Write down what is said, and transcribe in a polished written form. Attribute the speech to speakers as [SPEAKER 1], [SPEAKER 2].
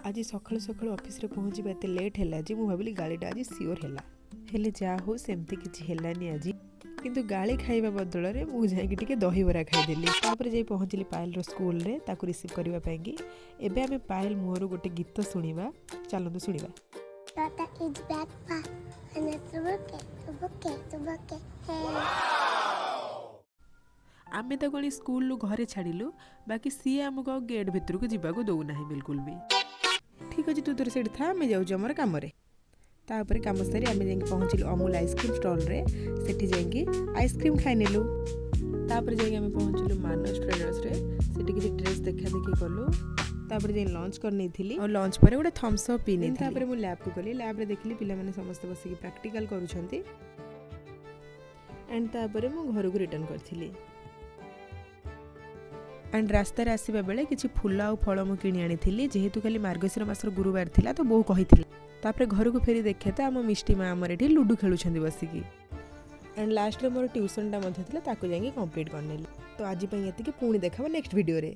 [SPEAKER 1] ଆଜି ସକାଳୁ ସକାଳୁ ଅଫିସରେ ପହଞ୍ଚିବା ଏତେ ଲେଟ୍ ହେଲା ଯେ ମୁଁ ଭାବିଲି ଗାଳିଟା ଆଜି ସିଓର ହେଲା। ହେଲେ ଯାହା ହଉ, ସେମିତି କିଛି ହେଲାନି ଆଜି। କିନ୍ତୁ ଗାଳି ଖାଇବା ବଦଳରେ ମୁଁ ଯାଇକି ଟିକେ ଦହିବରା ଖାଇଦେଲି। ତାପରେ ଯାଇ ପହଞ୍ଚିଲି ପାଏଲର ସ୍କୁଲରେ ତାକୁ ରିସିଭ୍ କରିବା ପାଇଁକି। ଏବେ ଆମେ ପାଏଲ ମୁହଁରୁ ଗୋଟେ ଗୀତ ଶୁଣିବା। ଚାଲନ୍ତୁ ଶୁଣିବା।
[SPEAKER 2] Daughter eats breakfast and it's okay, okay, okay, hey.
[SPEAKER 1] ଆମେ ତାକୁ ଆଣି ସ୍କୁଲରୁ ଘରେ ଛାଡ଼ିଲୁ, ବାକି ସିଏ ଆମକୁ ଆଉ ଗେଟ୍ ଭିତରକୁ ଯିବାକୁ ଦେଉନାହିଁ ବିଲକୁଲ ବି। ଠିକ୍ ଅଛି, ତୁ ତୋର ସେଇଠି ଥା, ଆମେ ଯାଉଛୁ ଆମର କାମରେ। ତାପରେ କାମ ସାରି ଆମେ ଯାଇକି ପହଞ୍ଚିଲୁ ଅମୁଲ ଆଇସ୍କ୍ରିମ୍ ଷ୍ଟଲ୍ରେ। ସେଠି ଯାଇକି ଆଇସ୍କ୍ରିମ୍ ଖାଇନେଲୁ। ତାପରେ ଯାଇକି ଆମେ ପହଞ୍ଚିଲୁ ମାନସ ଟ୍ରେଡର୍ସରେ। ସେଠି କିଛି ଡ୍ରେସ୍ ଦେଖା ଦେଖି କଲୁ। ତାପରେ ଯାଇ ଲଞ୍ଚ କରିନେଇଥିଲି ଆଉ ଲଞ୍ଚ ପରେ ଗୋଟେ ଥମ୍ସ ଅପ୍ ପିଇ ନେଇଥିଲି। ତାପରେ ମୁଁ ଲ୍ୟାବ୍କୁ ଗଲି। ଲ୍ୟାବ୍ରେ ଦେଖିଲି ପିଲାମାନେ ସମସ୍ତେ ବସିକି ପ୍ରାକ୍ଟିକାଲ କରୁଛନ୍ତି। ଆଣ୍ଡ ତାପରେ ମୁଁ ଘରକୁ ରିଟର୍ନ କରିଥିଲି। ଆଣ୍ଡ ରାସ୍ତାରେ ଆସିବା ବେଳେ କିଛି ଫୁଲ ଆଉ ଫଳ ମୁଁ କିଣି ଆଣିଥିଲି, ଯେହେତୁ କାଲି ମାର୍ଗଶିର ମାସର ଗୁରୁବାର ଥିଲା ତ ବୋଉ କହିଥିଲା। ତାପରେ ଘରକୁ ଫେରି ଦେଖେ ତ ଆମ ମିଷ୍ଟି ମା ଆମର ଏଠି ଲୁଡୁ ଖେଳୁଛନ୍ତି ବସିକି। ଆଣ୍ଡ ଲାଷ୍ଟରେ ମୋର ଟ୍ୟୁସନଟା ମଧ୍ୟ ଥିଲା, ତାକୁ ଯାଇକି କମ୍ପ୍ଲିଟ୍ କରିନେଲି। ତ ଆଜି ପାଇଁ ଏତିକି, ପୁଣି ଦେଖାହେବ ନେକ୍ସଟ ଭିଡ଼ିଓରେ।